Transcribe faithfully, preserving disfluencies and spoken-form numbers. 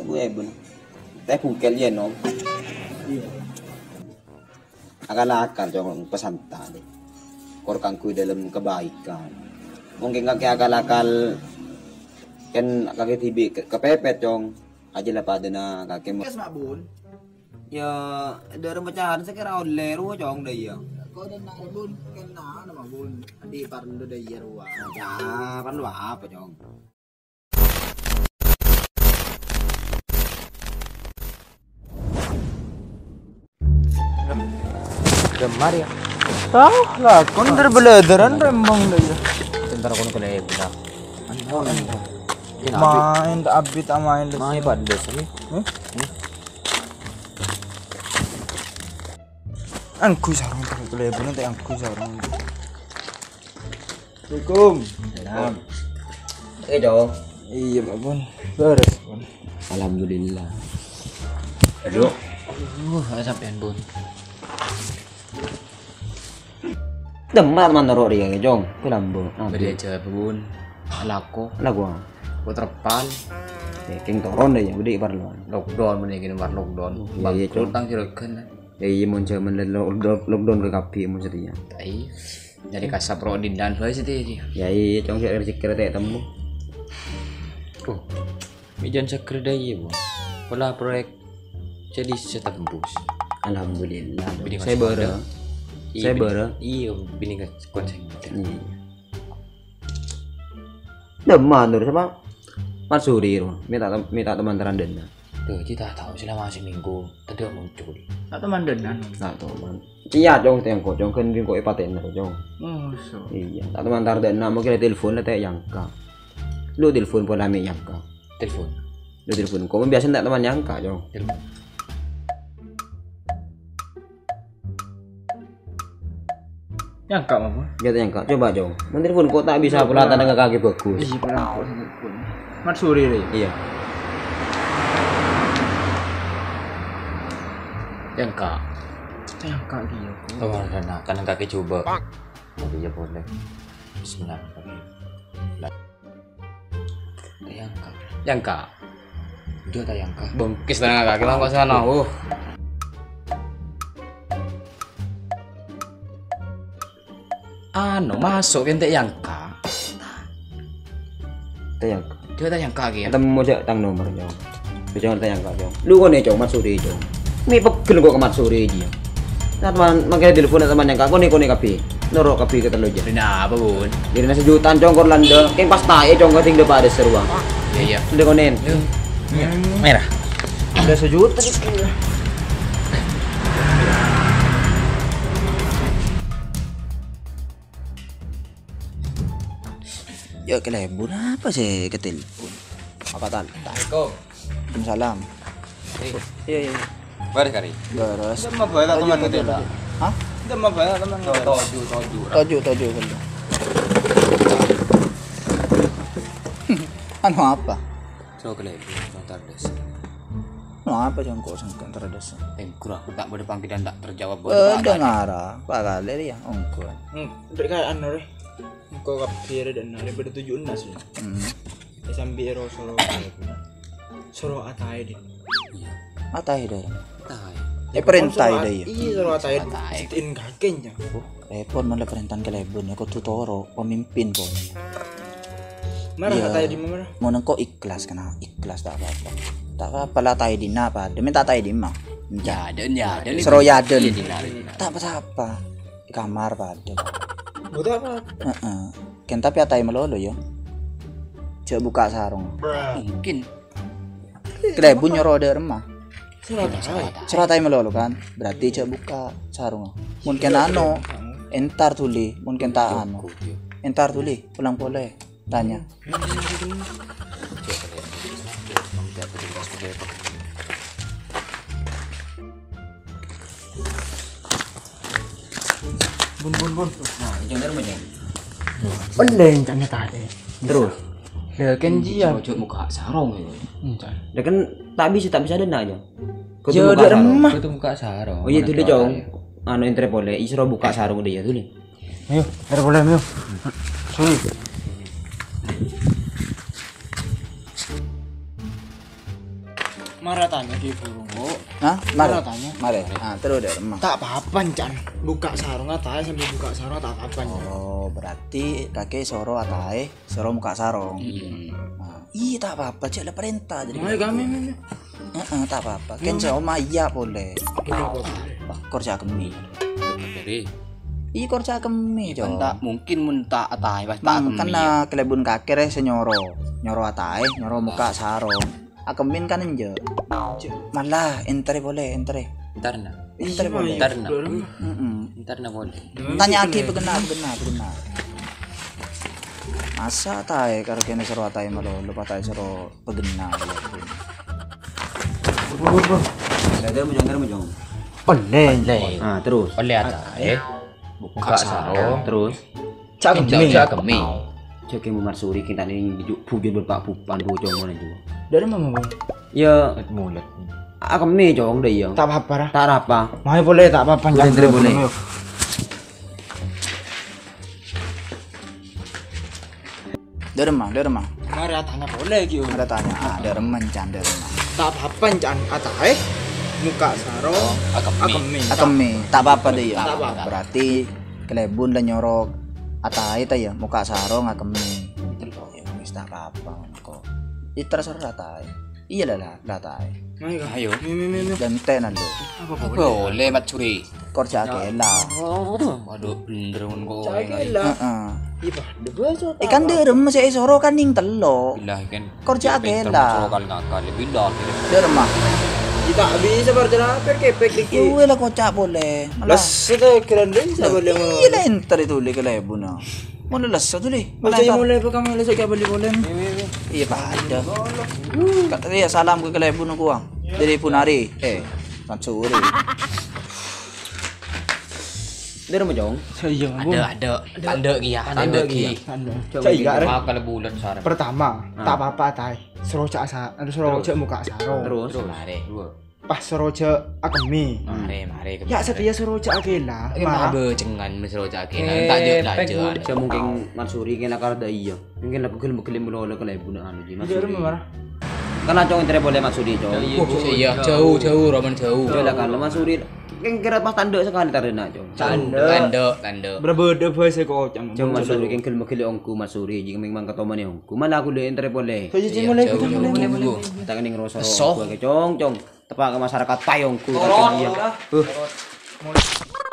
Gue bener. Teh bungkel ya, Nom. Iya. Akal-akal, Cong, pesan tadi. Kor kaangghuy dalam kebaikan. Mungkin kakè akal-akal kan kakè dhibi' ke-, kepepet, Cong. Aja lah padana kakè mo-, Kes, Mak Bun. Ya, dâri pecahan sakèra ollè rowa, Cong, dâ' iyâ. Kok dâ' enna' rowa, Bun? Kèng na, Mak Bun. Andi' parlo dâ' iyâ rowa. Ya, parlo apa, Cong? Gemar ya. Tahu lah, kon berbeladaran rembang dâ' iyâ. Entar kon kelebu dah. Main tak abit, tak main. Main Pak Des ini. Hah? Angghuy sarong, tak kelebu nanti angghuy sarong. Assalamualaikum. Salam. Eh, Cong. Iya, Pak Bun. Beres, Bun. Alhamdulillah. Aduh. Uh, sampean, Bun. Demat manoro' riya, Cong. Ku lambu. Bâdâ aja, Bun. Lako. Lako. Ku terpal. Eh, kèng toron dâ' iyâ, bâdâ parlo. Lockdown, mending gini, lockdown. Iya, iya, Cong. Bangkrut tang juragan. Ya, iya, mon jaman lo-, lo-, lockdown ka kabbhi, mon satèya. Iya. Jadi kasap ro dindan bae satèya. Ya, iya, Cong, sè rezeki rè ta' temmo. Oh. Mè' jân seger dâ' iyâ, Bu. Pola proyek jadi setembus. Alhamdulillah. Bini Saya masih bara. Muda. Iya, Saya bini-, bara. Iya, bini kon sè muda. Iya. Deman terus apa? Matsuri, Ro. Minta tem-, minta teman terandan. Tuh, kita tahu selama seminggu tidak muncul. Tak teman denan. Tak teman. Iya, Cong, tengko, Cong, kan bingko ipatena, Cong. Masa? Iya, tak teman tar dan nak mungkin telepon lah, teh, yang ka. Lu telepon pola mi yang ka. Telepon. Lu telepon, kok biasa tak teman yang ka, Cong. Telepon. Nyangka apa? Gak nyangka. Coba, Cong. Menteri pun kok tak bisa pelatihan dengan kaki bagus. Iya, pernah kok. Matsuri deh. Iya. Nyangka. Nyangka dia. Kemarin sana, kanan kaki coba. Tapi ya boleh. Bismillah. Nyangka. Nyangka. Dia tak nyangka. Bengkis tengah kaki, bang, kok sana, uh. Anu, masuk, ente nyangka. Tayang. Dia tayang kaki ya. Temu aja tang nomor, Cong. Jangan tayang kaki, Cong. Lu kone, Cong, Matsuri, Cong. Mi pegel kok ke Matsuri dia. Nah, teman, makanya telepon teman yang kak, kone, kone kapi. Norok kapi ke terlalu aja. Ini apa, Bun? Jadi nasi jutaan, Cong, Korlando. Kayak pas tae, Cong, kasih depan ada seruang. Iya, iya. Udah konen. Iya. Merah. Udah sejuta. Ya, kelebur apa sih ketelepon? Apa tan? Assalamualaikum. Waalaikumsalam. Eh. Iya, iya. Baris kari. Baris. Sama bae tak teman gitu lah. Hah? Sama bae tak teman gitu. Toju, toju. Toju, toju, toju. Anu apa? Cok kelebur, motor des. Anu apa, Cong, kok sengkan terdes? Eh, kurang, tak boleh panggilan tak terjawab. Eh, dengar, Pak Kalir ya, ongkon. Hmm, beri kayak anu deh. Engko kabeh rè dâ' enna' rè padâ tujuh belas ya. Hmm. Ya, sambi ero soro, soro atae deh. Atae deh. Atae. Eh, perintah deh ya. Iya, soro atae. Atae. Diin kakenya. Oh, repot malah perintahan kelebon ya, kudu toro, pemimpin, pon. Marah. Iya. Atae di mana? Mau nengko ikhlas kena, ikhlas tak apa-apa. Tak apa-apa lah, atae di napa? Demi tak atae di ma. Ya, dan ya, dan soro itu. Ya, dan. Iya, di nari. Tak apa-apa. Di kamar padâ. Buta apa? Heeh. Kèng tapè ataè malolo, ya. Jhâ' buka sarong. Mungkin. Kelebun nyoro dâ' remma. Soro ataè. Soro ataè malolo, kan? Berarti jhâ' buka sarong. Mungkin anu, entar tuli, mungkin ta' anu. Entar tuli, pulang polè. Tanya. Bun, bun, bun. Nah, jangan rumah, jangan. Pendeng, caknya tadi. Terus? Lah, kan dia. Ojo buka sarong ya. Encan. Lah, kan tak bisa, tak bisa ada nak, Jong. Kudu buka sarong. Kudu buka sarong. Oh iya, dulu, Cong. Anu, entar polè, isro buka sarong dia, dulu. Ayo, entar polè, ayo. Sini. Mara tanya ki burung kok. Hah? Mare. Mara tanya. Mare. Ah, terus deh, emang. Tak apa-apa, Can. Buka sarong ataè sambil buka sarong tak apa-apa, Can. Oh, berarti kakè soro ataè, soro muka sarong. Iya. Ah, iya, tak apa-apa, cek la perintah jadi. Ayo, kami, kami. Heeh, tak apa-apa. Kan saya oma iya boleh. Wah, kor cak kemi. Jadi, Iya, kor cak kemi, kan Cong. Tak mungkin mun tak ataè pas tak Mang, kemi. Kan, eh, kalèbun kakè rè sè nyoro. Nyoro ataè, nyoro muka sarong. Akemmin kan enjâ'. Malah, entarè polè, entarè. Entarna. Entarè polè. Entarna. Heeh. Entarna polè. Tanya agi, paghenna, paghenna, paghenna. Masa ataè, karo kènè soro ataè malolo, ataè soro paghenna. Dâdâ mojong, dâdâ mojong. Polè. Polè. Ah, terus. Polè ataè. Buka sarong. Terus. Cak kemi. Cak kemi. Cak kemi marsuri kita ini ju-, bujur berpak bupan bujur mana juga. Dâdâ mama, Bang? Ya. Mulet. Akemi, Cong, deh, ya. Tak apa-apa, ra. Tak apa. Mayu polè, tak apa-apa, Boleh, Cang. Boleh. Dârma, dârma. Mara tanya polè, Ki, Om. Mara tanya. Ah, dârma, Can, dârma. Tak apa-apa, Can. Ataè, muka sarong. Akemi. Akemi. Akemi. Tak apa-apa, deh, ya. Tak apa-apa. Berarti kalèbun la nyoro ataè ta, ya, muka sarong akemi. Ya, wis, tak apa-apa, engko. Ya, terserah ataè. Iya la, la, la ataè. Ayo. Mi, mi, mi, mi. Dântèna lo. Apa boleh? Boleh, Mat Suri. Kor cak kèla. Waduh, bener mon kok. Cak kèla. Heeh. Iya, Pak. Dua so. Ikan dârem sè èsoro kan ning tello. Billahi kan. Kor cak kèla. Soro kali ngakal, billahi. Dârma. Kita bisa berjalan per kepek dikit. Kuwi la kocak polè. Malah. Les itu keren deh, sabar dia mau. Iya, la enter itu li kalèbun. Mau leles satu li. Mau cari mulai apa kamu leles kayak beli boleh? Iya, padâ. Kat-, iya, salam ka kalèbun aku, ah. Dâri Punari. Eh, Mansuri. Dârma, Cong. Iya, Bung. Ada, ada. Tanduk ki ya, tanduk ki. Tanduk. Cong, saya enggak, Ren. Bakal bulan sareng. Pertama, tak apa-apa, Tay. Soro cak sa-, anu, soro cak muka sarong. Terus? Terus, mare. Dua. Pas soro cak akemi. Mare, mare, Ya, kemare. Setia soro cak akela. Eh, Mara. Tabe cengan, soro cak akela. Eh, Tak jek pek lajean. Cak mungkin Mansuri kena karda iya. Mungkin aku gelem-gelem mulu oleh kalèbun anu, Ji, Mansuri. Iya, Ren, Mara. Kan acong entere boleh Mansuri, Cong. Iya, iya, jauh, jauh, roman jauh. Iya lah, kan Mansuri. Keng kira pas tanduk sekali tarena, Cong. Tanduk. Tanduk, tanduk. Berapa ada bahasa kocang? Cong, Mansuri keng gelem-gelem ongku Mansuri, jing memang ketomane ongku. Mana aku le entere boleh? Iya, Cong, mulai, jauh, mulai, jauh, mulai, jauh. Mulai. Kita kening rasa Eso. Ongku, Cong, Cong. Tepak ke masyarakat Thai ongku. Tolong, Iya. Tolong. Huh.